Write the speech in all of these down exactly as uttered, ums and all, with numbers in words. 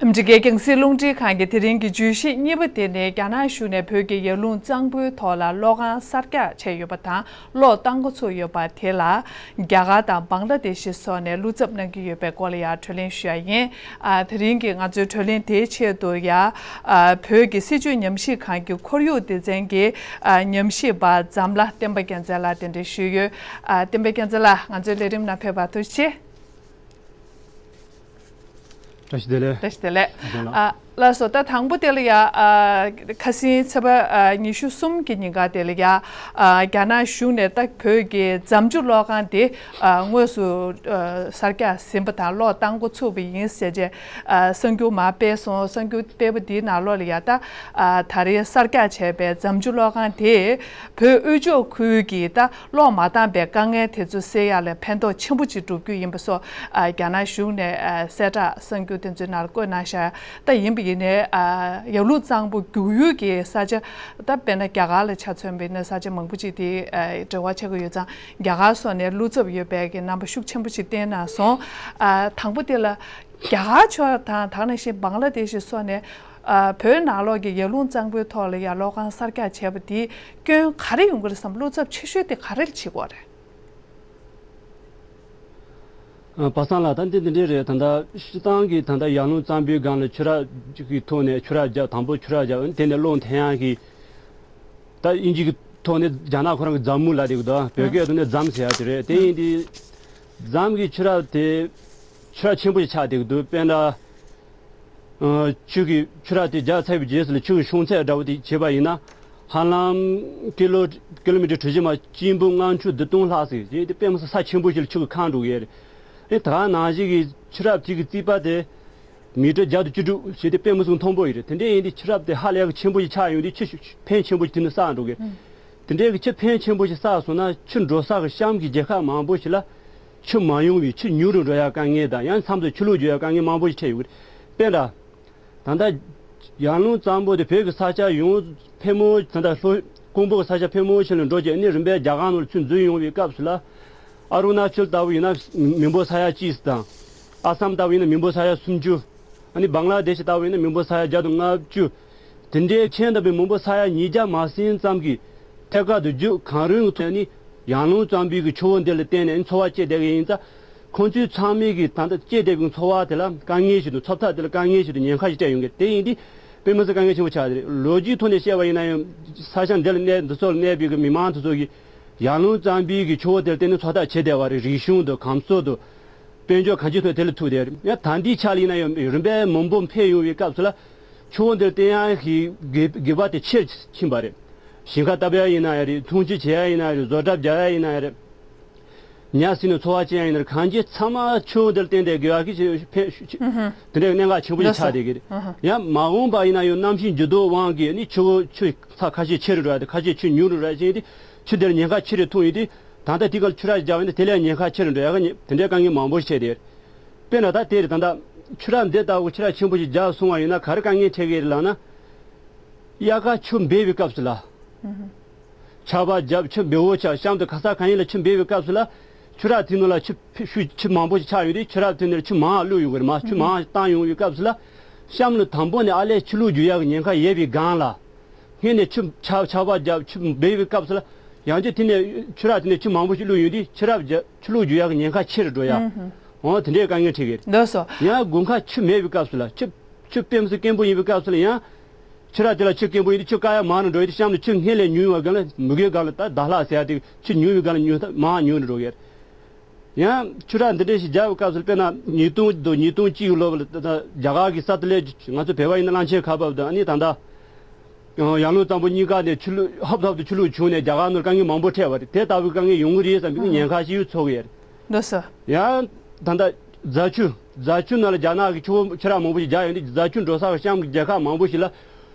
ཨ་མི་རི་ཀའི་རྒྱང་སྲིང་རླུང་འཕྲིན་ཁང་གི་དེ་རིང་གི་བརྗོད་གཞི་གཉིས་པ་དེ་ནི། རྒྱ་ནག་གཞུང་ནས་བོད་ཀྱི་ཡར་ཀླུང་གཙང་པོའི་ཐོག་ལ་གློག་ཁང་གསར་རྒྱག་བྱས་ཡོད་པ་དང་། གློག་བཏང་འགོ་ཚུགས་ཡོད་པ་དེ་ལ། རྒྱ་གར་དང་བང་ལ་དེ་ཤི་སོགས་ནས་བློ་འཚབ་གནང་གི་ཡོད་པའི་སྐོར་ལ་ཡང་གྲོས་གླེང་ཞུ་ཡ་ཡིན། ཨ། དེ་རིང་གི་ང་ཚོའི་གྲོས་གླེང་དེའི་ཆེད་དུ་ཡང་། ཨ། བོད་ཀྱི་སྲིད་བྱུས་ཉམས་ཞིབ་ཁང་གི་ཁོར་ཡུག་སྡེ་ཚན་གྱི། ཨ། ཉམས་ཞིབ་པ་འཛམ་ལྷ་བསྟན་པ་རྒྱལ་མཚན་ལགས་གདན་འདྲེན་ཞུས་ཡོད། ཨ། བསྟན་པ་རྒྱལ་མཚན་ལགས། ང་ཚོའི་ལས་རིམ་ནང་ཕེབས་པར་ཐུགས་རྗེ་ཆེ། བཀྲ་ཤིས་བདེ་ལེགས། བཀྲ་ཤིས་བདེ་ལེགས། ཨ། ལགས་སོ། ད་དང་པོ་དེ་ལ་ཡ། ཨ། ཁ་སང་ཚེས་པ། ཨ། ཉི་ཤུ་གསུམ་གྱི་ཉིན་ཀ་དེ་ལ་ཡ། ཨ། རྒྱ་ནག་གཞུང་ནས་ད་བོད་ཀྱི་རྫམ་ཆུ་གློག་ཁང་དེ། ཨ། དངོས་སུ། ཨ། གསར་རྒྱག་ཟིན་པ་དང་གློག་བཏང་འགོ་ཚུགས་པ་ཡིན་ཟེར་བྱས། ཨ། གསར་འགྱུར་མར་སྤེལ་སོང་། གསར་འགྱུར་སྤེལ་བ་དེའི་ནང་ལོགས་ལ་ཡ། ད། ཨ། ད་རེས་གསར་རྒྱག་བྱས་པའི་རྫམ་ཆུ་གློག་ཁང་དེ། བོད་དབུས་ཕྱོགས་ཁུལ་གྱི་ད་གློག་མ་བཏང་པའི་དཀའ་ངལ་དེ་ཚོ་སེལ་ཡག་ལ་ཕན་ཐོགས་ཆེན་པོ་ཅིག་འགྲོ་རྒྱུ་ཡིན་པ་སོགས། ཨ། རྒྱ་ནག་གཞུང་ནས། ཨ། གསལ་བསྒྲགས་གསར་འགྱུར་དེ་ཚོའི་ནང་ལ་བཀོད་གནང་བཞག་ད་ཡིན་པ་ཡིན་ནའི། ཨ། ཡར་ཀླུང་གཙང་པོ་རྒྱུག་ཡུལ་གྱི་ས་ཆ། ད་དཔེར་ན་རྒྱ་གར་ལ་ཆ་མཚོན་པ་ཡིན་ན་ས་ཆ་མང་པོ་ཅིག་དེ། ཨ། འབྲེལ་བ་ཆགས་ཀྱི་ཡོད་ཙང་། རྒྱ་གར་སོགས་ནས་བློ་འཚབ་ཡོད་པའི་གི་རྣམ་པ་ཤུགས་ཆེན་པོ་ཅིག་བསྟན་གནང་སོང་། ཨ། དང་པོ་དེ་ལ། རྒྱ་གར་ཕྱོགས་དང་། དེ་ནང་བཞིན་བང་ལ་དེ་ཤི་སོགས་ནས། ཨ། བོད་ནང་ལོགས་ཀྱི་ཡར་ཀླུང་གཙང་པོའི་ཐོག་ལ་ཡ་གློག་ཁང་གསར་རྒྱག་བྱས་པ་དེས་སྐྱོན་ག་རེ་ཡོང་གི་རེད་བསམ། བློ་འཚབ་ཆེ་ཤོས་དེ་ག་རེ་ལ་བྱེད་དགོས་རེད། ཨ། པ་སངས་ལགས། ད་འདི་འདི་འདྲས་རེད། ད་ལྟ་སྤྱིར་བཏང་གི་ད་ལྟ་ཡར་ཀླུང་གཙང་པོའི་སྒང་ལ་ཆུ་རགས་ཀྱི་ཐོག་ནས་ཆུ་རགས་བརྒྱབ། དང་པོ་ཆུ་རགས་བརྒྱབ། དེ་ནས་གློག་འཐེན་ཡག་གི། ད་དབྱིན་ཇི་གི་ཐོག་ནས་རྒྱ་ནག་ཁོ་རང་གི་རྫམ་མུ་ལབ་བསྡད་ཀྱི་འདུག་བོད་སྐད་ཐོག་ནས་རྫམ་ཟེར་ཡག་དེ་རེད། དེ་ཡིན་དུས་རྫམ་གྱི་ཆུ་རགས་དེ་ཆུ་རགས་ཆེན་པོ་ཞིག་ཆགས་བསྡད་ཀྱི་འདུག་དཔེར་ན། ཨ། ཆུ་གི་ཆུ་རགས་དེ་རྒྱག་ཚར་བའི་རྗེས་སུ་ལ་ཆུ་གི་ཤོང་ཚད་འདྲ་བོ་དེ་བྱས་པ་ཡིན་ན། ཧ་ལམ་ཀི་ལོ་ཀི་ལོ་མི་ཊར་གྲུ་བཞི་མ་གཅིག་འབུམ་ལྔ་བཅུ་བདུན་སྟོང་ལྷག་ཟིག་ཡིན་ཏེ། དཔེ་མི་སྲིད་ས་ཆེན་པོ་ཞིག་ལ་ཆུ་གིས་ཁེངས་འགྲོ་གི་རེད། ཨེ། ད་ག་ནང་བཞིན་གྱི་ཆུ་རགས་དེ་གི་རྩིག་པ་དེ་མི་ཊར་བརྒྱ་དང་བཅུ་དྲུག་བྱས་ཏེ། དཔེ་མི་སྲིད་མཐོན་པོ་ཡིན་རེད། དེ་འདྲ་ཡིན་དུས་ཆུ་རགས་དེ་ཧ་ལས་ཀྱི་ཆེན་པོ་ཞིག་ཆགས་ཡོང་དུས་ཆུ་ཕོན་ཆེན་པོ་ཞིག་དེ་ནས་བསགས་འགྲོ་གི། དེ་འདྲའི་གི་ཆུ་ཕོན་ཆེན་པོ་ཞིག་བསགས་སོང་ན། ཆུ་འགྲོ་ས་གི་གཤམ་གྱི་རྒྱལ་ཁབ་མང་པོ་ཞིག་ལ་ཆུ་མ་ཡོང་བའི། ཆུ་ཉུང་རུ་འགྲོ་ཡག་དཀའ་ངལ་དང་། ཡང་མཚམས་སུ་ཆུ་ལོག་རྒྱུག་ཡག་དཀའ་ངལ་མང་པོ་ཞིག་འཕྲད་ཡོད་ཀྱི་རེད། དཔེར་ན། ད་ལྟ་ཡར་ཀླུང་གཙང་པོ་དེ་བོད་ཀྱི་ས་ཆ་ཡོངས་ཕལ་མོ། ད་ལྟ་ལྷོ་ཀོང་པོ་གི་ས་ཆ་ཕལ་མོ་ཆེ་ལ་འགྲོ་བྱས་ནས་རིམ་པས་རྒྱ་གར་ནང་ལ་ཆུ་འཛུལ་ཡོང་བའི་སྐབས་སུ་ལ། ཨ་རུ་ན་ཅལ་ལྟ་བུ་ཡིན་ན་མི་འབོར་ས་ཡ་གཅིག་དང་། ཨ་སམ་ལྟ་བུ་ཡིན་ན་མི་འབོར་ས་ཡ་སུམ་ཅུ། ཨ་ནི་བང་ལ་དེ་ཤི་ལྟ་བུ་ཡིན་ན་མི་འབོར་ས་ཡ་བརྒྱ་དང་ལྔ་བཅུ། དེ་འདྲའི་ཁྱོན་བསྡོམས་པའི་མི་འབོར་ས་ཡ་ཉིས་བརྒྱ་མ་ཟིན་ཙམ་གྱི་ཐད་ཀར་དུ་རྒྱུ་གང་རུང་ཐོན་ནས། ཡར་ཀླུང་གཙང་པོའི་གི་ཆུ་བོ་འདི་ལ་བརྟེན་ནས་འཚོ་བ་སྐྱེལ་བསྡད་མཁན་ཡིན་ཙང་། ཁོང་ཚོའི་ཚང་མའི་གི་ད་ལྟ་སྐྱེལ་བསྡད་པའི་འཚོ་བ་དེ་ལ་དཀའ་ངལ་ཞིག་དང་། འཚོ་ཐབས་དེ་ལ་དཀའ་ངལ་ཞིག་དང་། ཉེན་ཁ་ཞིག་སྤྲད་ཡོང་གི། དེ་ཡིན་དུས་དཔེ་མི་སྲིད་དཀའ་ངལ་ཆེན་པོ་ཆགས་ཀྱི་རེད། ལོ་རྒྱུས་ཐོག་ནས་བཤད་པ་ཡིན་ན་ཡང་། ས་ཆ་འདི་ལ་གནས། འདི་ཚོ་ལ་གནས་པའི་གི་མི་མང་དེ་ཚོ་གིས་ཡར་ཀླུང་གཙང་པོའི་གི་ཆུ་བོ་དེ་ལ་བརྟེན་ནས་འཚོ་ཐབས་བྱས་བསྡད་པ་རེད། རིག་གཞུང་དང་། གོམས་སྲོལ་དང་། དཔལ་འབྱོར་གང་ཅིའི་ཐོག་དེ་ལ་ཐུག་བསྡད་རེད། ཡང་ད་ལྟའི་ཆ་ལ་ཡིན་ན་ཡང་རིམ་པས་མི་འབོར་འཕེལ་ཡོང་བའི་སྐབས་སུ་ལ། ཆུ་བོ་འདིར་བརྟེན་ཡག་གི་དགོས་དགོས་པ་དེ་ཆེར་ཕྱིན་པ་རེད། ཞིང་ཁ་བཏབ་ཡག་ཡིན་ན་ཡང་རེད། འཐུང་ཆུ་བྱེད་ཡག་ཡིན་ན་ཡང་རེད། བཟོ་གྲྭ་རྒྱག་ཡག་ཡིན་ན་ཡང་རེད། ཉ་ཟིན་ནས་འཚོ་བ་སྐྱེལ་ཡག་ཡིན་ན་རེད། གང་ཅི་ཚང་མ་ཆུ་བོ་འདིར་བརྟེན་ཏེ་དགོས་ཡག་གི་ཕན་ཕན། ཨུ་ཧུ། དེ་འདྲའི་གནད་འགག་ཆེན་པོ་ཞིག་ཆགས་བསྡད་ཀྱི་རེད། ཨུ་ཧུ། ཡང་མ་འོངས་པ་ཡིན་ན་ཡང་གནམ་གཤིས་འགྱུར་ལྡོག་དབང་གིས་ནི་ཆུ་བོ་ཆུ་ཚད་ཁ་ཤས་ཆེ་རུ་འགྲོ་ཡག་དང་། ཁ་ཤས་ཆུ་ཉུང་རུ་འགྲོ་ཡག་བྱས་ཏེ། ཆུ་དེར་ཉེན་ཁ་ཆེ་རུ་ཐོན་ཡོང་དུས། ད་ལྟ་དེ་གར་ཆུ་རགས་རྒྱག་པ་ཡིན་ན་དེ་ལས་ཉེན་ཁ་ཆེ་རུ་འགྲོ་ཡག་གི་དེ་འདྲའི་དཀའ་ངལ་མང་པོ་ཞིག་འཕྲད་བསྡད་རེད། དཔེར་ན་ད་དེ་རེད། ད་ལྟ་ཆུ་རགས་འདི་ལྟ་བུ་ཆུ་རགས་ཆེན་པོ་ཞིག་རྒྱག་སོང་བ་ཡིན་ན་ག་རེ་དཀའ་ངལ་འཕྲད་ཀྱི་རེད་ལབ་ན། དབྱར་ཁ་ཆུ་འབེལ་བའི་སྐབས་སུ་ལ། ཆར་པ་བརྒྱབ། ཆུ་འབེལ་པོ་ཆགས། གཤམ་དུ་ག་ས་གང་ཡིན་ལ་ཆུ་འབེལ་བའི་སྐབས་སུ་ལ། ཆུ་རགས་དེའི་ནང་ལ་ཆུ་ཕི་ཤུ་ཆུ་མང་པོ་ཞིག་ཆགས་ཡོང་དུས། ཆུ་རགས་དེའི་ནང་ལ་ཆུ་མང་བླུགས་ཡོང་གི་རེད་མ། ཆུ་མང་བཏང་ཡོང་བའི་སྐབས་སུ་ལ། གཤམ་ལ་དང་པོ་ནས་ཨ་ལས་ཆུ་ལོག་རྒྱུག་ཡག་གི་ཉེན་ཁ་ཡོད་པའི་སྒང་ལ། སྔོན་ནས་ཆུ་ཆར་ཆར་པ་བརྒྱབ། ཆུ་འབེལ་བའི་སྐབས་སུ་ལ། ཡང་བསྐྱར་དེ་ནས་ཆུ་རགས་དེ་ནས་ཆུ་མང་པོ་ཞིག་བླུགས་ཡོང་དུས། ཆུ་རགས་རྒྱ་ཆུ་ལོག་རྒྱུག་ཡག་གི་ཉེན་ཁ་ཆེ་རུ་འགྲོ་ཡག་ཨུ་ཧུ། འོ་དེ་འདྲའི་དཀའ་ངལ་འཕྲད་ཀྱི་རེད། ལགས་སོ། ཡང་དགུན་ཁ་ཆུ་མེད་པའི་སྐབས་སུ་ལ། ཆུ་ཆུ་དཔེ་མི་སྲིད་སྐམ་པོ་ཡིན་པའི་སྐབས་སུ་ལ་ཡང་། ཆུ་རགས་དེ་ལ་ཆུ་སྐམ་པོ་ཡིན་དུས་ཆུ་བཀག་ཡག་མང་རུ་འགྲོ་ཡོང་དུས། གཤམ་ལ་ཆུ་སྔོན་ལས་ཉུང་བའི་སྒང་ལ། མུ་གེའི་སྒང་ལ། ད་ཟླ་ལྷག་ཟེར་ཡག་དེ་ཆུ་ཉུང་བའི་སྒང་ལ་ཉུང་མང་ཉུང་རུ་འགྲོ་གི་རེད། ཡང་ཆུ་རགས་འདི་འདྲ་ཞིག་རྒྱག་པའི་སྐབས་སུ། དཔེར་ན་ཉིས་སྟོང་དང་ཉིས་སྟོང་གཅིག་ལོ་ལ་ད་ལྟ་རྒྱ་གར་གྱི་ས་ཐོག་ལས། ང་ཚོ་བོད་པ་ཡིན་ན་གླང་ཆེན་ཁ་འབབ་དང་། ཨ་ནི་ད་ལྟ་ཡར་ཀླུང་གཙང་པོ་གཉིས་ཀ་ནས་ཆུ་ལོག་ཧོབ་ཧོབ་ཏུ་ཆུ་ལོག་བྱུང་ནས་རྒྱ་གར་ནང་དཀའ་ངལ་མང་པོ་འཕྲད་པ་རེད། དེ་ལྟ་བུའི་དཀའ་ངལ་ཡོང་གི་རེད་བསམ་པའི་ཉེན་ཁ་ཞིག་ཚོར་གི་ཡོད་རེད། ལགས་སོ། ཡང་ད་ལྟ་རྫ་ཆུ། རྫ་ཆུ་ནང་ལ་རྒྱ་ནག་གི་ཆུ་བོ་ཆུ་རགས་མང་པོ་ཞིག་རྒྱག་ཡོང་དུས། རྫ་ཆུ་འགྲོ་ས་གི་གཤམ་གྱི་རྒྱལ་ཁབ་མང་པོ་ཞིག་ལ་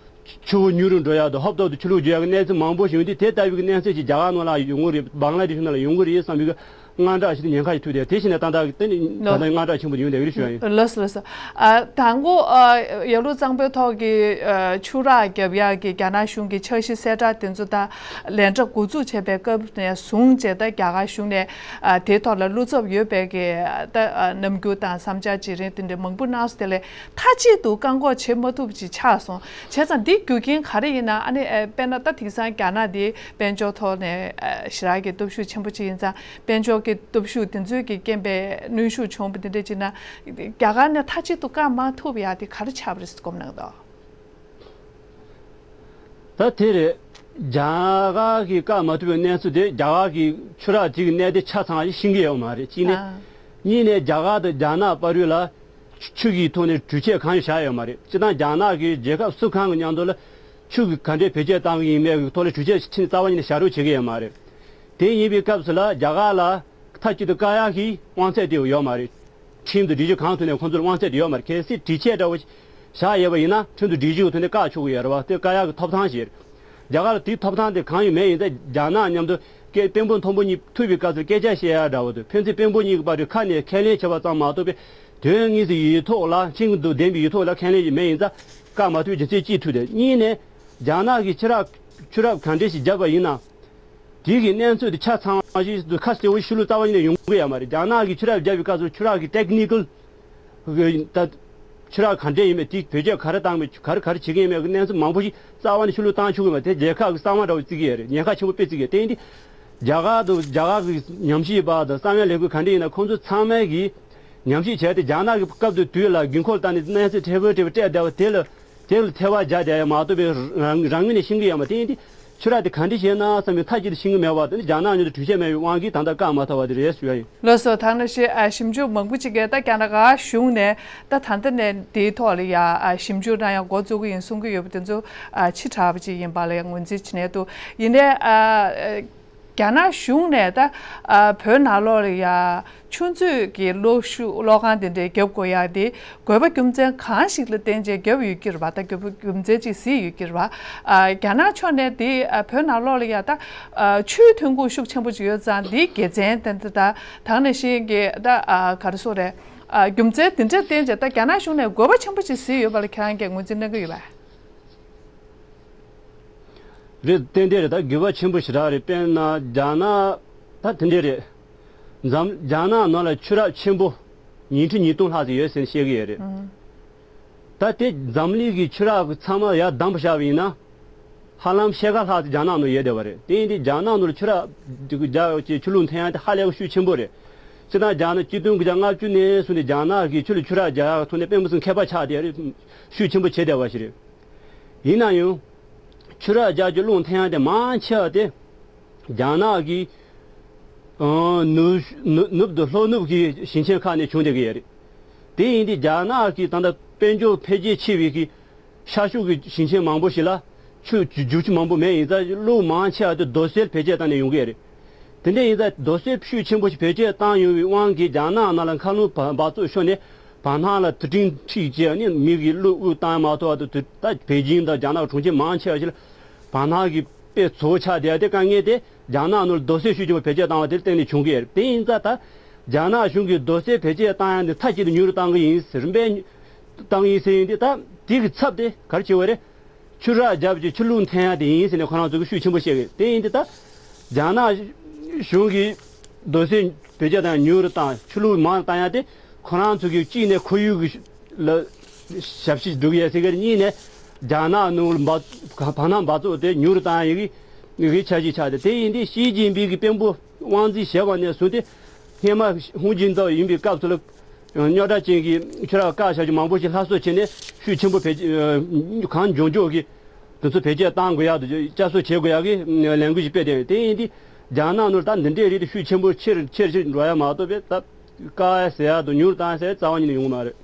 ཆུ་བོ་ཉུང་རུ་འགྲོ་ཡག་དང་། ཧོབ་ཧོབ་ཏུ་ཆུ་ལོག་རྒྱུག་ཡག་གི་གནས་ཚུལ་མང་པོ་ཞིག་ཡོང་དུས། དེ་ལྟ་བུའི་གི་གནས་ཚུལ་ཞིག་རྒྱ་གར་ནང་ལ་ཡོང་གི་རེད། བང་ལ་དེ་ཤུ་ནང་ལ་ཡོང་གི་རེད་བསམ་པའི་གི་ དངངས་སྐྲག་ཞིག་ཏུ་ཉེན་ཁ་ཞིག་ཐུག་དེ་དེ་བཞིན་ནས་ཏག་ཏག་གི་དེ་ནི་ད་ལྟ་དངངས་སྐྲག་ཆེན་པོ་ཡོང་བསྡད་ཀྱི་རེད་ཞུ་ཡ་ཡིན། ལགས་སོ་ལགས་སོ། ཨ་དང་པོ་ཨ་ཡར་ཀླུང་གཙང་པོའི་ཐོག་གི་ཨ་ཆུ་རགས་བརྒྱབ་ཡག་གི་རྒྱ་ནག་གཞུང་གི་འཆར་གཞི་གསལ་བསྒྲགས་དེ་ཚོ་དང་ལས་གྲྭ་འགོ་འཛུགས་བྱས་པའི་སྐབས་ནས་བཟུང་བྱས་ད་རྒྱ་གར་གཞུང་ནས་ཨ་དེའི་ཐོག་ལ་བློ་འཚབ་ཡོད་པའི་གི་ད་ཨ་རྣམ་འགྱུར་དང་བསམ་འཆར་བརྗེ་རེས་དེ་འདྲ་མང་པོ་གནང་སོང་། དེ་ལས་མཐའ་གཅིག་ཏུ་བཀག་འགོག་བྱེད་མ་ཐུབ་ཅིག་ཆགས་སོང་། བྱས་ཙང་འདི་རྒྱུ་རྐྱེན་ག་རེ་ཡིན་ན། ཨ་ནི་ཨ་དཔེར་ན་ད་དེང་སང་རྒྱ་ནག་འདི་དཔལ་འབྱོར་ཐོག་ནས་ཨ་ཞེ་དྲག་གི་སྟོབས་ཤུགས་ཆེན་པོ་ཅིག་ཡིན་ཙང་། དཔལ་འབྱོར་གྱི་སྟོབས་ཤུགས་དེ་ཚོའི་གི་རྐྱེན་པས་གནོན་ཤུགས་བྱུང་བ་དེ་འདྲ་ཅིག་ན། རྒྱ་གར་ནས་མཐའ་གཅིག་ཏུ་བཀག་མ་ཐུབ་ཡག་དེ་ག་རེ་ཆགས་པ་རེད་ཟེར་དགོངས་གནང་འདུག་ད་དེ་རེད། རྒྱ་གར་གྱིས་བཀག་མ་ཐུབ་པའི་གནས་ཚུལ་དེ་རྒྱ་གར་གྱི་ཆུ་རགས་དེ་གི་གནད་དེ་ཆ་ཚང་བ་ཞིག་ཤེས་ཀྱི་ཡོད་མ་རེད། གཅིག་ནས། ཨ། གཉིས་ནས་རྒྱ་གར་དང་རྒྱ་ནག་བར་དུ་ལ་ཆུ་གི་ཐོག་ནས་གྲོས་ཆོད་གང་ཡང་བཞག་ཡོད་མ་རེད། སྤྱིར་བཏང་རྒྱ་ནག་གིས་རྒྱལ་ཁབ་སུ་གང་གི་མཉམ་དུ་ལ་ཆུ་གི་ག་འདྲའི་བེད་སྤྱོད་བཏང་གི་ཡིན་མེད་ཀྱི་ཐོག་ལ་གྲོས་ཆོད་ཕྱིན་རྩ་བ་ཉིད་ནས་བཞག་རོགས་བྱེད་ཀྱི་ཡོད་མ་རེད། དེ་ཡིན་པའི་སྐབས་སུ་ལ་རྒྱ་གར་ལ་མཐའ་གཅིག་ཏུ་བཀག་ཡག་གི་དབང་ཚད་དེ་ཡོད་མ་རེད། ཁྲིམས་དང་སྒྲིག་གཞི་གང་ཐོག་ནས་ཁོང་ཚོར་དབང་ཚད་དེ་ཡོད་མ་རེད། གལ་སྲིད་དྲི་ཆད་འདྲ་བོ་བཞག་ཡོད་པ་ཡིན་ན་ཁྲིམས་དང་སྒྲིག་གཞི་གི་ཐོག་ནས་བཀག་ཆོག་གི་ཡོད་རེད་བ། དེ་བཀག་ཡག་གི་ཐོབ་ཐང་ཞིག་རེད། རྒྱ་གར་ལ་དེའི་ཐོབ་ཐང་དེ་གང་ཡང་མེད་ཡིན་ཙང་རྒྱ་ནག་མཉམ་དུ་སྐད་དཔོན་པོ་མཐོན་པོ་གཉིས་ཐུག་པའི་སྐབས་སུ་སྐད་ཆ་བཤད་ཡག་འདྲ་བོ་དང་ཕན་ཚུན་དཔོན་པོ་གཉིས་ཀྱི་བར་དུ་ཁ་ནས་ཁས་ལེན་བྱས་པ་ཙམ་མ་གཏོགས་པའི་དོན་དངོས་སུ་ཡིག་ཐོག་ལ་ཤིན་ཏུ་བདེན་པའི་ཡིག་ཐོག་ལ་ཁས་ལེན་ཞིག་མེད་ཡིན་ཙང་བཀག་མ་ཐུབ་རྒྱུ་མཚན་གཅིག་ཐུག་དེ། གཉིས་ནས་རྒྱ་ནག་གིས་ཆུ་རགས་ཆུ་རགས་གང་འདྲ་ཞིག་བརྒྱབ་པ་ཡིན་ན། དེ་གི་གནས་ཚུལ་དེ་ཆ་ཚང་བ་ཞིག་ཏུ་ཁ་གསལ་བོ་ཤུགས་ལུ་རྩ་བ་ཉིད་ནས་ཡོང་གི་ཡོད་མ་རེད། རྒྱ་ནག་གིས་ཆུ་རགས་བརྒྱབ་པའི་སྐབས་སུ་ཆུ་རགས་ཀྱི་ཊེག་ནི་ཀལ་ད་ཆུ་རགས་ག་འདྲས་ཡིན་མིན། དེ་བེད་སྤྱོད་ག་རེ་བཏང་མིན། ག་རེ་ག་རེ་བྱེད་ཀྱི་ཡིན་མིན་གྱི་གནས་ཚུལ་མང་པོ་ཞིག་རྩ་བ་ནས་ཤུགས་ལུ་བཏང་ཆོག་གི་མ་རེད། དེ་རྒྱལ་ཁབ་ཀྱི་གསང་བ་འདྲ་བོ་བརྩི་གི་ཡོད་རེད། ཉེན་ཁ་ཆེན་པོ་དཔེ་བརྩི་གི་ཡོད། དེ་ཡིན་དུས་རྒྱ་གར་དུ་རྒྱ་གར་གྱི་ཉམས་ཞིབ་པ་དང་གསང་བའི་ལས་འགུལ་ག་འདྲས་ཡིན་ན་ཁོང་ཚོ་ཚང་མས་གི་ཉམས་ཞིབ་བྱས་ཏེ་རྒྱ་ནག་གི་སྐབས་དེ་དུས་ལ་དགོས་མཁོ་བལྟས་ནས་གནས་ཚུལ་ཕྲན་བུ་ཕྲན་བུ་སྤྲད་བསྡད་པ་དེ་ལ། དེ་ལ་ཐེ་བ་རྒྱག་བསྡད་ཡ་མ་གཏོགས་པའི་རང་རང་ངོས་ནས་ཤེས་ཀྱི་ཡོད་མ་རེད། དེ་ཡིན་དུས་ཆུ་རགས་དེ་ག་འདྲ་བྱས་ན་བསམ་པའི་མཐའ་གཅིག་ཏུ་ཤེས་ཀྱི་མེད་པ་དེ་ནི་རྒྱ་ནག་མཉམ་དུ་གྲོས་ཆོད་མེད་པའི་དབང་གིས་ད་ལྟ་བཀག་མ་ཐུབ་པ་དེ་རེད་ཞུ་ཡ་ཡིན། ལགས་སོ། ད་ནང་བཞིན་ཨ་ཞིབ་འཇུག་མང་པོ་ཅིག་གིས་ད་རྒྱ་ནག་གཞུང་ནས་ད་ད་ལྟ་ནས་དེའི་ཐོག་ལ་ཡ་ཨ་ཞིབ་འཇུག་གནང་ཡ་འགོ་བཙུགས་ཀྱི་ཡིན་གསུང་གི་ཡོད་པ་དེ་ཚོ་ཨ་ཕྱི་དྲགས་པ་ཅིག་ཡིན་པ་ལ་ཡ་ངོས་འཛིན་བྱེད་ནས་འདུག་ཡིན་ནའི་ཨ། རྒྱ་ནག་གཞུང་ནས་ད་ཨ་བོད་ནང་ལོགས་ལ་ཡ་ཆུ་མཛོད་ཀྱི་གློག་ཤུགས་གློག་ཁང་དེ་འདྲའི་རྒྱབ་དགོས་ཡ་དེ་དགོས་པ་རྒྱུ་མཚན་གང་ཞིག་ལ་བརྟེན་བྱས་རྒྱབ་ཡོད་ཀྱི་རེད་པ། ད་རྒྱབ་རྒྱུ་མཚན་ཅིག་གཟིགས་ཡོད་ཀྱི་རེད་པ། ཨ་རྒྱ་ནག་ཕྱོགས་ནས་དེ་ཨ་བོད་ནང་ལོགས་ལ་ཡ་ད་ཨ་ཆུའི་ཐོན་ཁུངས་ཤུགས་ཆེན་པོ་ཅིག་ཡོད་ཙང་དེའི་དགེ་མཚན་དེ་འདྲ་ད་ད་ག་ནང་བཞིན་གྱི་ད་ཨ་ག་རེ་ཟེར་དགོས་རེད། ཨ་རྒྱུ་མཚན་དེ་འདྲ་བརྟེན་བྱས་ད་རྒྱ་ནག་གཞུང་ནས་དགོས་པ་ཆེན་པོ་ཅིག་གཟིགས་ཡོད་པ་ལ་ཁྱེད་རང་གིས་ངོས་འཛིན་གནང་གི་ཡོད་པས། རེད། ཏན་ཏན་རེད། ད་དགོས་པ་ཆེན་པོ་ཞེ་དྲག་རེད། དཔེར་ན་རྒྱ་ནག་ད་དེ་འདྲས་རེད། འཛམ་རྒྱ་ནག་ནང་ལ་ཆུ་རགས་ཆེན་པོ་ཉིས་ཁྲི་ཉིས་སྟོང་ལྷག་ཙམ་ཡོད་ཟེར་བཤད་ཀྱི་ཡོད་རེད། ཨང་། ད་དེ་འཛམ་གླིང་གི་ཆུ་རགས་ཚང་མ་ཡར་བསྡམས་བཞག་པ་ཡིན་ན། ཧ་ལམ་ཕྱེད་ཀ་ལྷག་ཙམ་རྒྱ་ནག་ནང་ཡོད་བསྡད་པ་རེད། དེ་ཡིན་དུས་རྒྱ་ནག་ནང་ལ་ཆུ་རགས་རྒྱག་ཡག་ཆུ་ལུད་འཐེན་ཡག་དེ་ཧ་ལས་ཤུགས་ཆེན་པོ་རེད། སྤྱིར་བཏང་རྒྱ་ནག་ཆིག་སྟོང་དགུ་བརྒྱ་ལྔ་བཅུ་ནས་བཟུང་ནས་རྒྱ་ནག་གིས་ཆུ་ལུད་ཆུ་རགས་རྒྱག་ཡག་ཐོག་ནས་དཔེ་མི་སྲིད་མཁས་པ་ཆགས་བསྡད་རེད། ཤུགས་ཆེན་པོ་བྱས་བསྡད་པ་ཞིག་རེད། ཡིན་ན་ཡང་། ཆུ་རགས་རྒྱག་རྒྱུ་གློག་འཐེན་ཡག་དེ་མང་ཆེ་བ་དེ། རྒྱ་ནག་གི་ཨང་། ནུབ་ནུབ་ནུབ་དང་ལྷོ་ནུབ་ཀྱི་ཞིང་ཆེན་ཁག་ནས་བྱུང་བསྡད་ཀྱི་ཡོད་རེད། དེ་ཡིན་དུས་རྒྱ་ནག་གི་ད་ལྟ་དཔལ་འབྱོར་འཕེལ་རྒྱས་ཆེ་བའི་གི་ཤར་ཕྱོགས་ཀྱི་ཞིང་ཆེན་མང་པོ་ཞིག་ལ་ཆུ་རྒྱུག་ཆུ་མང་པོ་མེད་ཡིན་ཙང་གློག་མང་ཆེ་བ་དེ་རྡོ་སོལ་བེད་སྤྱོད་བཏང་ནས་ཡོང་གི་ཡོད་རེད། དེ་འདྲ་ཡིན་ཙང་རྡོ་སོལ་ཤུགས་ཆེན་པོ་ཞིག་བེད་སྤྱོད་བཏང་ཡོང་བའི་དབང་གིས་རྒྱ་ནག་ནང་ལ་མཁའ་རླུང་འབག་འབག་བཙོག་ཤོར་ནས་བར་སྣང་ལ་དུ་ཊིང་འཁྲིགས་བྱས་ནས་མི་གི་གློ་དབུགས་བཏང་མ་ཐུབ་པ་དང་དུ་ད་པེ་ཅིང་དང་རྒྱ་ནག་གྲོང་ཁྱེར་མང་ཆེ་བ་ཞིག་ལ་བར་སྣང་གི་དཔེ་བཙོག་ཆགས་བསྡད་དེ་དཀའ་ངལ་དེ་རྒྱ་ནག་ནང་ལ་རྡོ་སོལ་ཤུགས་ཆེན་པོ་བེད་སྤྱོད་བཏང་བ་དེར་བརྟེན་ནས་བྱུང་གི་ཡོད་རེད། དེ་ཡིན་ཙང་ད་རྒྱ་ནག་གཞུང་གིས་རྡོ་སོལ་བེད་སྤྱོད་བཏང་ཡག་འདི་མཐའ་གཅིག་ཏུ་ཉུང་རུ་བཏང་གི་ཡིན། རིམ་པས་བཏང་གི་ཡིན་ཟེར་ཡིན་དུས་ད་དེ་གི་ཚབ་དེ་ག་རེ་བྱེད་དགོས་རེད། ཆུ་རགས་བརྒྱབ་ཀྱི་ཆུ་ལུད་འཐེན་ཡག་དེ་ཡིན་ཟེར་ནས་ཁོ་རང་ཚོ་གིས་ཤུགས་ཆེན་པོ་བཤད་གི། དེ་ཡིན་དུས་ད་རྒྱ་ནག་གཞུང་གིས་རྡོ་སོལ་བེད་སྤྱོད་བཏང་ཉུང་རུ་བཏང་། ཆུ་ལུད་མང་རུ་བཏང་ཡག་དེ་ཁོ་རང་ཚོ་གིས་གཅིག་ནས་ཁོར་ཡུག་གི་ལ་ཞབས་ཕྱི་སྒྲུབ་ཡག་ཟེར་གི། གཉིས་ནས་རྒྱ་ནག་ནང་ལ་འབག་བར་སྣང་འབག་བཙོག་དེ་ཉུང་རུ་བཏང་ཡག་གི་འཆར་གཞི་ཆགས་ཏེ། དེ་ཡིན་དུས་ཞི་ཅིན་ཕིང་གིས་དཔོན་པོ་དབང་འཛིན་བྱས་པ་ནས་བཟུང་སྟེ་སྔོན་མ་ཧུའུ་ཅིན་ཐའོ་ཡིན་པའི་སྐབས་སུ་ལ། རྙོག་དྲ་ཅན་གྱི་ཆུ་རགས་བཀག་བཞག་རྒྱུ་མང་པོ་ཞིག་སླར་གསོ་བྱས་ནས་ཤུགས་ཆེན་པོ་བེད་གང་མགྱོགས་མགྱོགས་ཀྱིས་དེ་ཚོ་བེད་སྤྱོད་གཏང་དགོས་ཡག་དང་བསྐྱར་གསོ་བྱེད་དགོས་ཡག་གི་ལས་འགུལ་ཞིག་སྤེལ་བསྡད་ཡོད། དེ་ཡིན་དུས་རྒྱ་ནག་ནང་ད་འདི་འདྲའི་རིགས་དེ་ཤུགས་ཆེན་པོ་ཆེར་ཆེར་ཆེར་འགྲོ་ཡག་མ་གཏོགས་པའི་ད་བཀག་ཡག་ཟེར་ཡག་དང་ཉུང་རུ་བཏང་ཡག་ཟེར་ཡག་རྩ་བ་ཉིད་ནས་ཡོང་གི་མ་རེད།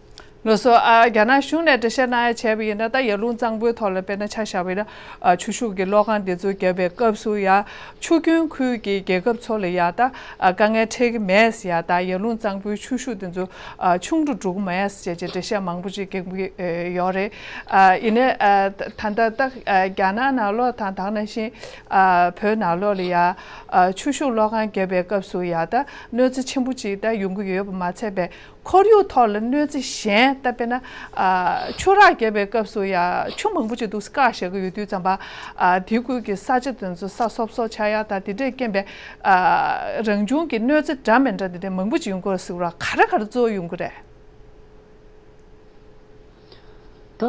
ལགས་སོ། ཨ། རྒྱ་ནག་གཞུང་ནས་འགྲེལ་བཤད་གནང་ཡ་བྱས་པ་ཡིན་ན། ད་ཡར་ཀླུང་གཙང་པོའི་ཐོག་ལ་དཔེར་ན་ཆ་བཞག་པ་ཡིན་ན། ཨ། ཆུ་ཤུགས་ཀྱི་གློག་ཁང་དེ་ཚོ་བརྒྱབ་པའི་སྐབས་སུ་ཡ། ཆུ་རྒྱུན་ཁུལ་གྱི་རྒྱལ་ཁབ་ཚོ་ལ་ཡ། ད། ཨ། དཀའ་ངལ་འཕྲད་ཀྱི་མེད་ཟེར་ཡ། ད་ཡར་ཀླུང་གཙང་པོའི་ཆུ་ཤུགས་དེ་ཚོ། ཨ། ཆུང་དུ་འགྲོ་གི་མེད་ཟེར་བྱས་འགྲེལ་བཤད་མང་པོ་ཅིག་སྐྱོན་གྱི་ཡོད་རེད། ཨ། ཡིན་ནའི། ཨ། ད་ད་ལྟ། ཨ། རྒྱ་ནག་ནང་ལོགས་དང་དེ་ནང་བཞིན། ཨ། བོད་ནང་ལོགས་ལ་ཡ། ཨ། ཆུ་ཤུགས་གློག་ཁང་བརྒྱབ་པའི་སྐབས་སུ་ཡ། ད་གནོད་འཚེ་ཆེན་པོ་ཅིག་ད་ཡོང་གི་ཡོད་པ་མ་ཚད་པའི། ཁོར་ཡུག་ཐོག་ལ་གནོད་འཚེ་གཞན། ད་དཔེར་ན། ཨ། ཆུ་རགས་བརྒྱབ་པའི་སྐབས་སུ་ཡ། ཆུ་མང་པོ་ཅིག་འདུག་བཀག་བཞག་གི་ཡོད་དུས་ཙམ་པ། ཨ། དེ་ཁུལ་གྱི་ས་ཆ་དེ་ཚོ་ས་སོབ་སོབ་ཆགས་ཡ། ད་དེ་འདྲས་རྐྱེན་པས། ཨ། རང་བྱུང་གི་གནོད་འཚེ་འདྲ་མི་འདྲ་དེ་འདྲས་མང་པོ་ཅིག་ཡོང་གི་ཡོད་ཟེར་བ། ག་རེ་ག་རེ་གཙོ་བོ་ཡོང་གི་རེད། ད་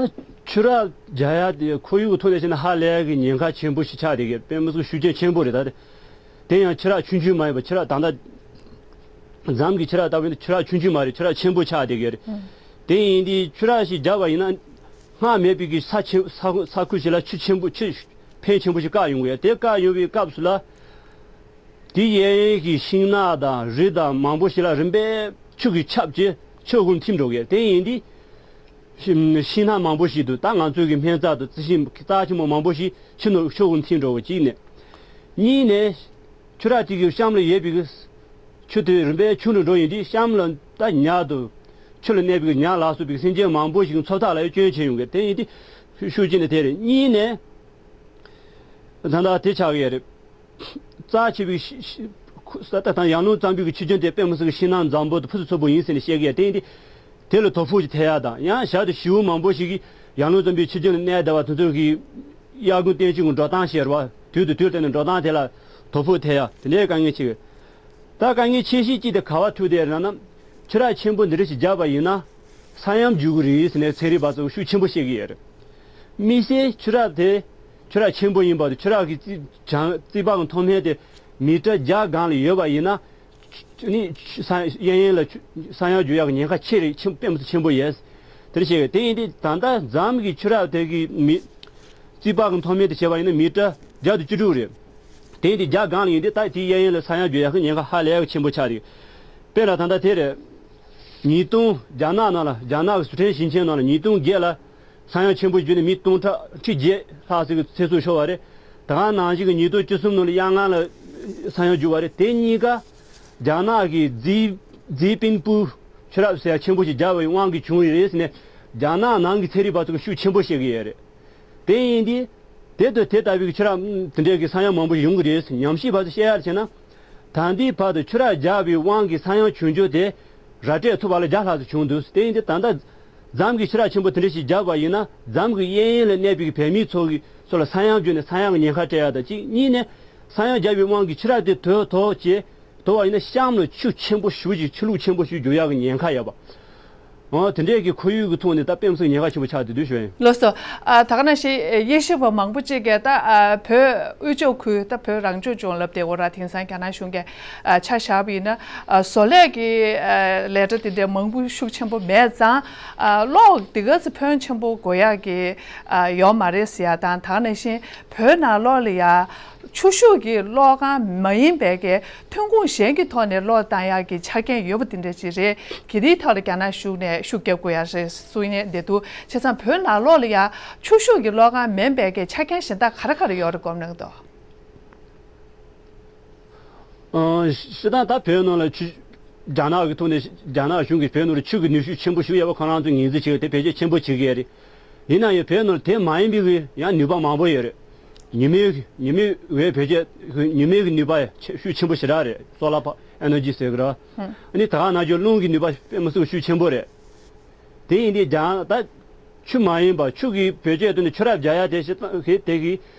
ཆུ་རགས་རྒྱག་ཡ་དེ་ཁོར་ཡུག་གི་ཐོག་ནས་བཤད་ན་ཧ་ལས་ཀྱི་ཉེན་ཁ་ཆེན་པོ་ཞིག་ཆགས་བསྡད་ཀྱི་རེད། དཔེ་མི་སྲིད་ཤུགས་རྐྱེན་ཆེན་པོ་རེད། ད་དེ། དེ་ཡང་ཆུ་རགས་ཆུང་ཆུང་མ་ཡིན་པ། ཆུ་རགས་ད་ལྟ་འཛམ་གྱི་ཆུ་རགས་ལྟ་བུ་ཡིན་ན་ཆུ་རགས་ཆུང་ཆུང་མ་རེད། ཆུ་རགས་ཆེན་པོ་ཆགས་བསྡད་ཀྱི་རེད། ཨང་། དེ་ཡིན་དུས་ཆུ་རགས་ཤིག་རྒྱག་པ་ཡིན་ན། སྔར་མེད་པའི་གི་ས་ཆེ། ས་ས་ཁུལ་ཞིག་ལ་ཆུ་ཆེན་པོ། ཆུ་ཕོན་ཆེན་པོ་ཞིག་བཀག་ཡོང་གི་ཡོད། དེ་བཀག་ཡོང་བའི་སྐབས་སུ་ལ། དེའི་གཡས་གཡོན་གྱི་ཤིང་ནགས་དང་རི་དང་མང་པོ་ཞིག་ལ་རིམ་པས་ཆུ་གིས་ཁྱབ་བྱས་ཆུ་འཁོར་འཐིམ་འགྲོ་གི། དེ་ཡིན་དུས་ཤིང་ཤིང་སྣ་མང་པོ་ཞིག་འདུག་ད་ང་ཚོའི་གི་སྨན་རྩྭ་དང་རྩི་ཤིང་རྩྭ་ཆེན་པོ་མང་པོ་ཞིག་ཆུ་ནང་ཆུ་འཁོར་འཐིམ་འགྲོ་གི། གཅིག་ནས། གཉིས་ནས། ཆུ་རགས་དེ་གི་གཤམ་ལ་ཡོད་པའི་གི་ཆུ་དེ་རིམ་པས་ཆུང་དུ་འགྲོ་ཡིན་དུས། གཤམ་ལ་ད་ཉ་དང་ཆུ་ལ་གནས་པའི་གི་ཉ་ལ་སོགས་པའི་སེམས་ཅན་མང་པོ་ཞིག་འཚོ་ཐབས་ལ་སྐྱོན་བྱེད་ཡོང་གི། དེ་ཡིན་དུས་ཤུགས་ཆེ་ནས་དེ་རེད། གཉིས་ནས། ད་ལྟ་དེ་ཆགས་ཀྱི་ཡོད་རེད། རྩ་ཆེ་བའི་ཤི་ཤི་ཁུ་ས་ད་དང་ཡར་ཀླུང་གཙང་པོའི་གི་ཆུ་རྒྱུན་དེ་དཔེ་མི་སྲིད་གི་ཤིང་སྣ་འཛོམས་པོ་དང་ཕུན་སུམ་ཚོགས་པོ་ཡིན་ཟེར་ནས་བཤད་ཀྱི་ཡོད། དེ་ཡིན་དུས་དེ་ལ་དོ་ཕོག་ཅིག་ཐེབས་ཡ་དང་། ཡང་ཞག་དང་བྱིའུ་མང་པོ་ཞིག་གིས་ཡར་ཀླུང་གཙང་པོའི་ཆུ་རྒྱུན་ལ་གནས་བསྡད་པ་དེ་ཚོ་གི་དབྱར་དགུན་སྟོན་དཔྱིད་ཀྱི་འགྲོ་སྟངས་ཤེས་ར་བ། དུས་དང་དུས་བསྟུན་ནས་འགྲོ་སྟངས་དེ་ལ་དོ་ཕོག་ཐེབས་ཡ། དེ་འདྲའི་དཀའ་ངལ་ཆེ་གི། ད་དཀའ་ངལ་ཆེ་ཤོས་གཅིག་དེ་ག་པར་ཐུག་བསྡད་ཡོད་ན། ཆུ་རགས་ཆེན་པོ་འདི་འདྲ་ཞིག་བརྒྱབ་པ་ཡིན་ན། ས་ཡོམ་འགྲོ་གི་རེད་ཟེར་ནས་ཚན་རིག་པ་ཚོས་ཤུགས་ཆེན་པོ་བཤད་ཀྱི་ཡོད་རེད། དམིགས་བསལ་ཆུ་རགས་དེ་ཆུ་རགས་ཆེན་པོ་ཡིན་པ་དང་། ཆུ་རགས་ཀྱི་རྩིག་བྱང་རྩིག་པ་གི་མཐོ་དམན་དེ་མི་ཊར་བརྒྱ་སྒང་ལ་ཡོད་པ་ཡིན་ན། ནི་ས་གཡས་གཡོན་ལ་ཆུ་ས་ཡོམ་འགྲོ་ཡག་གི་ཉེན་ཁ་ཆེ་རེད། ཆེན་དཔེ་མི་སྲིད་ཆེན་པོ་ཡོད། དེ་འདྲ་བཤད་ཀྱི་ཡོད། དེ་ཡིན་དུས་ད་ལྟ་འཛམ་གྱི་ཆུ་རགས་དེ་གི་མི་རྩིག་པ་གི་མཐོ་དམན་དེ་བྱས་པ་ཡིན་ན་མི་ཊར་བརྒྱ་དང་བཅུ་དྲུག་རེད། དེ་ཡིན་དུས་བརྒྱ་སྒང་ལ་ཡིན་དུས། ད་དེའི་གཡས་གཡོན་ལ་ས་ཡོམ་འགྲོ་ཡག་གི་ཉེན་ཁ་ཧ་ལས་ཡག་ཆེན་པོ་ཆགས་རེད། དཔེར་ན་ད་ལྟ་དེ་རེད། ཉིས་སྟོང་རྒྱ་ནག་ནང་ལ། རྒྱ་ནག་གི་ཟི་ཁྲོན་ཞིང་ཆེན་ནང་ལ་ཉིས་སྟོང་བརྒྱད་ལ་ས་ཡོམ་ཆེན་པོ་བརྒྱུད་ནས་མི་སྟོང་ཕྲག་ཁྲི་བརྒྱད་ལྷག་ཙམ་གྱི་ཚེ་སྲོག་ཤོར་བ་རེད། ད་ག་ནང་བཞིན་གྱི་ཉིས་སྟོང་བཅུ་གསུམ་ནང་ལ་གཡང་ལ་ས་ཡོམ་བྱུང་བ་རེད། དེ་གཉིས་ཀ་རྒྱ་ནག་གི་ཛི་ཛི་པིན་པུའུ་ཆུ་རགས་ཟེར་ཡ་ཆེན་པོ་ཞིག་བརྒྱབ་པའི་དབང་གིས་བྱུང་བ་རེད་ཟེར་ནས་རྒྱ་ནག་ནང་གི་ཚན་རིག་པ་ཚོ་གིས་ཤུགས་ཆེན་པོ་བཤད་ཀྱི་ཡོད་རེད། དེ་ཡིན་དུས། དེ་དང་དེ་ལྟ་བུའི་ཆུ་རགས་དེ་འདྲའི་གི་ས་ཡོམ་མང་པོ་ཡོང་གི་རེད། ཉམས་ཞིབ་པ་ཚོས་བཤད་ཡ་བྱས་ན། ད་ལྟའི་བར་དུ་ཆུ་རགས་རྒྱག་པའི་དབང་གིས་ས་ཡོམ་བྱུང་རྒྱུ་དེ་ར་སྤྲོད་ཐུབ་པ་ལ་བརྒྱ་ལྷག་ཙམ་བྱུང་འདུག་དེ་ཡིན་དུས་ད་ལྟ་འཛམ་གྱི་ཆུ་རགས་ཆེན་པོ་དེ་འདྲ་ཞིག་རྒྱག་པ་ཡིན་ན། འཛམ་གྱི་གཡས་གཡོན་ལ་གནས་པའི་བོད་མི་ཚོ་གི་ཚོ་ལ་ས་ཡོམ་བརྒྱུད་ནས་ས་ཡོམ་གྱི་ཉེན་ཁ་སྤྲད་ཡ་དང་གཅིག་གཉིས་ནས། ས་ཡོམ་རྒྱག་པའི་དབང་གིས་ཆུ་རགས་དེ་དོ་དོ་བྱས། དོ་བ་ཡིན་ན་གཤམ་ལ་ཆུ་ཆེན་པོ་ཞེ་པོ་ཅིག་ཆུ་ལུད་ཆེན་པོ་ཞིག་རྒྱུག་ཡག་གི་ཉེན་ཁ་ཡོད་པ། འོ། དེ་འདྲས་ཀྱི་ཁོར་ཡུག་གི་ཐོག་ནས་ད་དཔེ་མི་སྲིད་ཉེན་ཁ་ཆེན་པོ་ཆགས་བསྡད་འདུག་ཞུ་ཡ་ཡིན། ལགས་སོ། ཨ། ད་ག་ནང་བཞིན་དབྱེ་ཞིབ་པ་མང་པོ་ཅིག་གིས་ད། ཨ། བོད་དབུས་ཕྱོགས་ཁུལ། ད་བོད་རང་སྐྱོང་ལྗོངས་ལབ་བསྡད་ཡོད་རེད། དེང་སང་རྒྱ་ནག་གཞུང་གིས། ཨ། ཆ་བཞག་པ་ཡིན་ན། ཨ། བཟོ་ལས་ཀྱི། ཨ། ལས་གྲྭ་དེ་འདྲ་མང་པོ་ཤུགས་ཆེན་པོ་མེད་ཙང་། ཨ། གློག་དེ་ག་ཚོད་ཕོན་ཆེན་པོ་དགོས་ཡག་གི། ཨ། ཡོད་མ་རེད་ཟེར་ཡ་དང་། ད་ག་ནང་བཞིན་བོད་ནང་ལོགས་ལ་ཡ། ཆུ་ཤུགས་ཀྱི་གློག་ཁང་མ་ཡིན་པའི་གི་ཐོན་ཁུངས་གཞན་གྱི་ཐོག་ནས་གློག་བཏང་ཡག་གི་ཆ་རྐྱེན་ཡོད་པ་དེ་འདྲ་ཅིག་རེད། དེ་དེའི་ཐོག་ལ་རྒྱ་ནག་གཞུང་ནས་ཤུགས་རྒྱབ་དགོས་ཡ་རེད་གསུང་མཁན་བསྡད་འདུག་བྱས་ཙང་བོད་ནང་ལོགས་ལ་ཡ་ཆུ་ཤུགས་ཀྱི་གློག་ཁང་མིན་པའི་གི་ཆ་རྐྱེན་གཞན་དག་ག་རེ་ག་རེ་ཡོད་རེད་དགོངས་གནང་འདུག་ཨང་། སྤྱིར་བཏང་ད་བོད་ནང་ལ་ཆུ། རྒྱ་ནག་གི་ཐོག་ནས། རྒྱ་ནག་གཞུང་གིས་བོད་ནང་ལ་ཆུ་གི་ནུས་ཤུགས་ཆེན་པོ་ཞིག་ཡོད་པ་ཁོ་རང་ཚོས་ངོས་འཛིན་བྱེད་ཀྱི་ཡོད། དེ་བེད་སྤྱོད་ཆེན་པོ་བྱེད་ཀྱི་ཡོད་རེད། ཡིན་ན་ཡང་བོད་ནང་ལ་དེ་མ་ཡིན་པའི་གི་ཡང་ནུས་པ་མང་པོ་ཡོད་རེད། ཉི་མའི། ཉི་མའི་འོད་བེད་སྤྱོད། ཉི་མའི་གི་ནུས་པ་ཆེ་ཤུགས་ཆེན་པོ་ཞེ་དྲག་རེད། སོ་ལར་པ་ཨེ་ནར་ཇི་ཟེར་གི་ར། ཨ་ནི་ད་ག་ནང་བཞིན་རླུང་གི་ནུས་པ་དཔེ་མི་སྲིད་ཤུགས་ཆེན་པོ་རེད། དེ་ཡིན་དུས་ཀྱང་ད་ཆུ་མ་ཡིན་པ། ཆུ་གི་བེད་སྤྱོད་བཏོན་ནས་ཆུ་རགས་རྒྱག་ཡ་དེ་ཞིག་ད་གི་དེ་གི་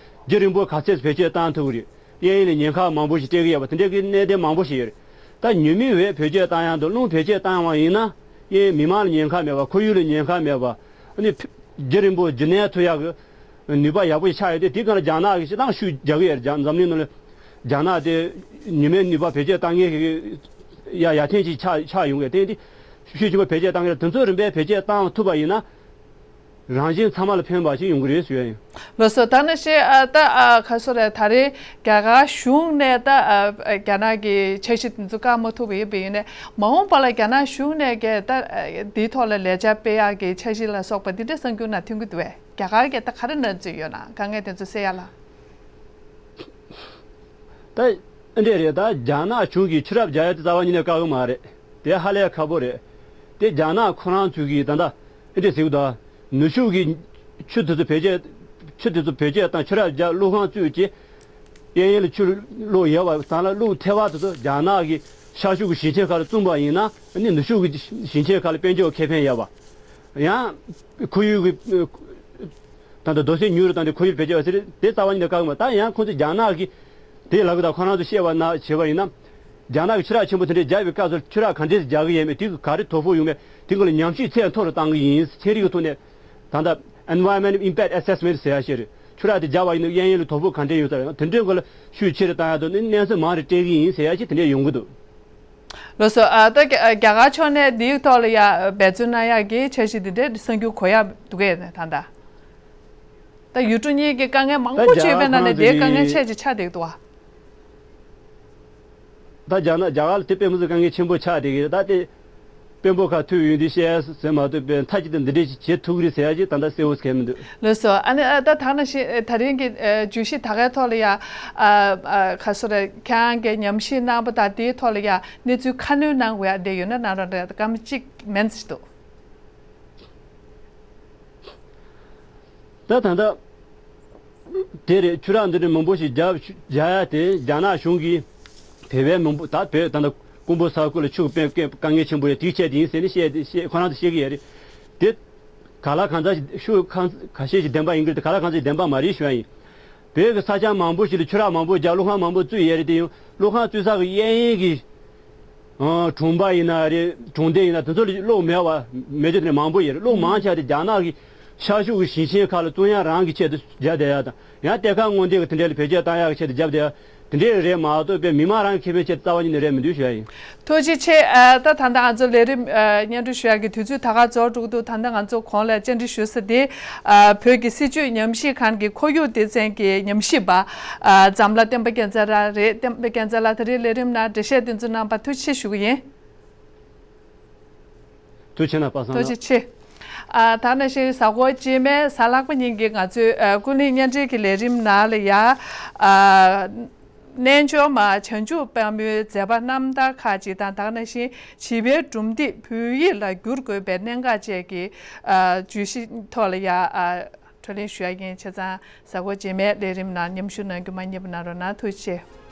རྒྱུན་རིང་པོ་ག་ཚད་བེད་སྤྱོད་བཏང་ཐུབ་ཀྱི་རེད། གཡས་གཡོན་ལ་ཉེན་ཁ་མང་པོ་ཞིག་སྤྲད་ཀྱི་ཡོད་པ་དེ་འདྲའི་གི་གནད་དོན་མང་པོ་ཞིག་ཡོད་རེད། ད་ཉི་མའི་འོད་བེད་སྤྱོད་བཏང་ཡ་དང་རླུང་བེད་སྤྱོད་བཏང་བ་ཡིན་ན། གཡས་གཡོན་མི་མང་ལ་ཉེན་ཁ་མེད་པ། ཁོར་ཡུག་ལ་ཉེན་ཁ་མེད་པ། ཨ་ནི་རྒྱུན་རིང་པོ་རྒྱུན་གནས་ཐུབ་ཡག་གི་ནུས་པ་ཡག་པོ་ཞིག་ཆགས་ཡོད་དུས། དེ་ག་ལ་རྒྱ་ནག་གིས་སྤྱིར་བཏང་ཤུགས་རྒྱག་གི་ཡོད་རེད། རྒྱ། འཛམ་གླིང་ནང་ལ་རྒྱ་ནག་དེ་ཉི་མའི་ནུས་པ་བེད་སྤྱོད་བཏང་མཁན་གྱི་ཡ་ཡར་ཐོན་ཅིག་ཆགས་ཆགས་ཡོང་གི། དེ་འདི་ཤུགས་ཆེན་པོ་བེད་སྤྱོད་བཏང་གི་རེད། དེ་ཚོ་རིམ་པས་བེད་སྤྱོད་བཏང་ཐུབ་པ་ཡིན་ན། རང་བཞིན་ཚང་མ་ལ་ཕན་པ་ཞིག་ཡོང་གི་རེད་ཞུ་ཡ་ཡིན། ལགས་སོ། ད་ནང་བཞིན་ཨ་ད་ཨ་ག་སོ་རེད། ད་རེས་རྒྱ་གར་གཞུང་ནས་ད་ཨ་རྒྱ་ནག་གི་འཆར་གཞི་དེ་ཚོ་བཀག་མ་ཐུབ་པ་ཡིན་པ་ཡིན་ནའི་མ་འོངས་པ་ལ་རྒྱ་ནག་གཞུང་ནས་གས་ད་ཨ་འདིའི་ཐོག་ལ་ལས་འཆར་སྤེལ་ཡག་གི་འཆར་གཞི་ལ་སོགས་པ་འདི་འདྲ་གསར་འགྱུར་ནང་ཐོན་གྱི་འདུག་བས། རྒྱ་གར་གས་ད་ག་རེ་གནང་རྩིས་ཡོད་ན། དཀའ་ངལ་དེ་ཚོ་སེལ་ཡ་ལ། ད་ཨེ་འདྲས་རེད། ད་རྒྱ་ནག་གཞུང་གིས་ཆུ་རགས་རྒྱག་ཡ་དེ་རྩ་བ་ཉིད་ནས་བཀག་གི་མ་རེད། དེ་ཧ་ལས་ཁག་པོ་རེད། དེ་རྒྱ་ནག་ཁོ་རང་ཚོས་གིས་ད་ལྟ་ཨེ་འདྲས་ཟེར་གི་འདུག་ནུས་ཤུགས་ཀྱིས་ཆུ་དེ་ཚོ་བེད་སྤྱོད་ཆུ་དེ་ཚོ་བེད་སྤྱོད་དང་ཆུ་རགས་རྒྱག་བླུགས་ཁང་བཙུགས་རྗེས་གཡས་གཡོན་ལ་ཆུ་བླུགས་ཡོད་པ་དང་ལ་བླུགས་ཐལ་བ་དེ་ཚོ་རྒྱ་ནག་གི་ཤར་ཕྱོགས་ཀྱི་ཞིང་ཆེན་ཁག་ལ་བཙོངས་པ་ཡིན་ན་ཨ་ནི་ནུས་ཤུགས་ཀྱི་ཞིང་ཆེན་ཁག་ལ་དཔལ་འབྱོར་ཁེ་ཕན་ཡོད་པ། ཡང་ཁོར་ཡུག་གི་ད་ལྟ་རྡོ་སོལ་ཉུང་རུ་བཏང་སྟེ་ཁོར་ཡུག་བེད་སྤྱོད་པ་ཟེར་དེ་རྩ་བ་ཉིད་ནས་བཀག་མ། ད་ཡང་ཁོང་ཚོས་རྒྱ་ནག་གི་དེ་ལབ་གི་ད་ཁོ་རང་ཚོ་བཤད་པ་ན་བྱས་པ་ཡིན་ན། རྒྱ་ནག་གི་ཆུ་རགས་ཆེན་པོ་དེ་འདྲས་རྒྱག་པའི་སྐབས་སུ་ཆུ་རགས་ག་འདྲས་རྒྱག་གི་ཡིན་མེད་དེ་ག་རེ་དོ་ཕོག་ཡོང་མེད་དེ་སྐོར་ལ་ཉམས་ཞིབ་ཚད་མཐོ་རུ་བཏང་གི་ཡིན། ཚན་རིག་གི་ཐོག་ནས་ད་ལྟ་Environmental Impact Assessment ཟེར་ཡ་ཞིག་རེད། ཆུ་རགས་དེ་རྒྱག་པ་ཡིན་ན་གཡས་གཡོན་ལ་དོ་ཕོག་ག་འདྲས་ཡོང་ས་རེད། དེ་འདྲའི་སྐོར་ལ་ཤུགས་ཆེ་རུ་བཏང་ཡ་དང་ནི་གནས་ཚུལ་མང་རུ་སྤྲད་གི་ཡིན་ཟེར་ཡ་ཞིག་དེ་འདྲས་ཡོང་གི་འདུག་ལགས་སོ། ཨ་ད་རྒྱ་རྒྱ་གར་ཕྱོགས་ནས་འདིའི་ཐོག་ལ་ཡ་འབད་བརྩོན་གནང་ཡག་གི་འཆར་གཞི་འདི་འདྲའི་གསར་འགྱུར་གོ་ཡག་འདུག་གས་ད་ལྟ། ད་ཡུལ་གྲུ་གཉིས་ཀྱི་དཀའ་ངལ་མང་པོ་ད་བརྗོད་པའི་ནང་ནས་རྒྱ་གར་ཁོང་ཚོ་འདིའི་དཀའ་ངལ་གི་ཆེ་ཆེ་ཆགས་བསྡད་འདུག་བ། ད་རྒྱ་ནག་རྒྱ་གར་ལ་དེ་དཔེ་མི་སྲིད་དཀའ་ངལ་ཆེན་པོ་ཆགས་བསྡད་ཀྱི་རེད། ད་དེ་དཔོན་པོ་ཁ་ཐུག་ཡོང་དུས་བཤད་ཟེར་མ་གཏོགས་པའི་མཐའ་གཅིག་ཏུ་འདི་འདྲས་ཞིག་བྱེད་ཐུབ་ཀྱི་རེད་ཟེར་ཡ་ཅིག་ད་ལྟ་གསལ་བོ་གང་ཡང་མི་འདུག་ལགས་སོ། ཨ་ནི་ཨ་ད་ད་ནང་བཞིན་ཨ་ད་རིང་གི་ཨ་བརྗོད་གཞི་ད་གའི་ཐོག་ལ་ཡ་ཨ་ཨ་ག་སོ་རེད། ཁྱེད་རང་གིས་ཉམས་ཞིབ་གནང་པ་དང་དེའི་ཐོག་ལ་ཡ་གནས་ཚུལ་ཁ་སྣོན་གནང་དགོས་ཡ་དེ་ཡོད་ན་གནང་རོགས་གནང་། སྐར་མ་གཅིག་མིན་ཙམ་ཞིག་འདུག་ད་ད་ལྟ་དེ་རེད། ཆུ་རགས་འདི་འདྲ་མང་པོ་ཞིག་རྒྱབ་རྒྱག་ཡ་དེ་རྒྱ་ནག་གཞུང་གིས་བོད་པའི་མང་པོ་ད་བོད་ད་ལྟ་ཀོང་པོ་ས་ཁུལ་ལ་ཆུ་དཔེ་དཀའ་དཀའ་ངལ་ཆེན་པོ་རེད། དེའི་ཆེད་དུ་ཡིན་ཟེར་ནས་བཤད་དེ་བཤད་ཁོ་རང་ཚོ་བཤད་ཀྱི་ཡོད་རེད། དེ་ག་ལ་གང་འཚམ་ཞིག་ཤུགས་གང་ག་ཤེད་ཞིག་ལྡན་པ་ཡིན་གྱི་རེད། དེ་ག་ལ་གང་འཚམ་ཞིག་ལྡན་པ་མ་རེད་ཞུ་ཡ་ཡིན། བོད་ཀྱི་ས་ཆ་མང་པོ་ཞིག་ལ་ཆུ་རགས་མང་པོ་རྒྱག་བླུགས་ཁང་མང་པོ་བཙུགས་ཡོད་རེད། དེ་ཡང་བླུགས་ཁང་བཙུགས་ས་གི་གཡས་གཡོན་གྱི་ཨ་གྲོང་པ་ཡིན་ན་རེད། གྲོང་སྡེ་ཡིན་ན་དེ་ཚོ་ལ་གློག་མེད་པ་མེད་རྒྱུ་དེ་འདྲ་མང་པོ་ཡོད་རེད། གློག་མང་ཆེ་བ་དེ་རྒྱ་ནག་གི་ཤར་ཕྱོགས་ཀྱི་ཞིང་ཆེན་ཁག་ལ་བཙོང་ཡ་རང་གི་ཆེད་དུ་རྒྱག་བསྡད་ཡ་དང་ཡང་གཏེར་ཁ་སྔོག་འདོན་གྱི་དེ་འདྲ་ལ་བེད་སྤྱོད་བཏང་ཡ་གི་ཆེད་དུ་རྒྱབ་བསྡད་ཡ་དེ་འདྲའི་རེད་མ་གཏོགས་པའི་མི་མང་རང་གི་ཁེ་ཕན་ཆེད་དུ་རྩ་བ་ཉིད་ནས་རེད་མི་འདུག་ཞུ་ཡ་ཡིན། ཐུགས་རྗེ་ཆེ། ཨ་ད་ད་ལྟ་ང་ཚོ་ལས་རིམ་ཨ་སྙན་སྒྲོན་ཞུ་ཡག་གི་དུས་ཚོད་ད་ག་རྫོགས་འགྲོ་གི་འདུག་ད་ལྟ་ང་ཚོ་གོང་ལ་བཅར་འདྲི་ཞུ་ས་དེ་ཨ་བོད་ཀྱི་སྲིད་བྱུས་ཉམས་ཞིབ་ཁང་གི་ཁོར་ཡུག་སྡེ་ཚན་གྱི་ཉམས་ཞིབ་པ་ཨ་འཛམ་ལྷ་བསྟན་པ་རྒྱལ་མཚན་ལགས་རེད། བསྟན་པ་རྒྱལ་མཚན་ལགས་ད་རེས་ལས་རིམ་ནང་འགྲེལ་བཤད་དེ་ཚོ་གནང་བར་ཐུགས་རྗེ་ཆེ་ཞུ་གི་ཡིན། ཐུགས་རྗེ་ཆེ་གནང་། པ་སངས་ཐུགས་རྗེ་ཆེ། ཨ་ད་ནང་བཞིན་གཟའ་འཁོར་རྗེས་མའི་གཟའ་ལྷག་པ་ཉིན་གྱི་ང་ཚོའི་ཨ་ཀུན་གླེང་བརྙན་འཕྲིན་གྱི་ལས་རིམ་ནང་ལ་ཡ་ཨ་རྣལ་འབྱོར་མ་བྱང་ཆུབ་དཔལ་མོའི་མཛད་པ་རྣམ་ཐར་ཁག་ཅིག་དང་། ད་ག་ནང་བཞིན་བྱིས་པའི་སྒྲུང་དེབ་བོད་ཡིག་ལ་བསྒྱུར་དགོས་པའི་གནད་འགག་བཅས་ཀྱི་ཨ་བརྗོད་གཞི་ཐོག་ལ་ཡ་ཨ་བགྲོ་གླེང་ཞུ་ཡ་ཡིན། བྱས་ཙང་གཟའ་འཁོར་རྗེས་མའི་ལས་རིམ་ནང་མཉམ་ཞུགས་གནང་རྒྱུ་མ་བསྙེལ་བ་གནང་རོགས་གནང་། ཐུགས་རྗེ་ཆེ།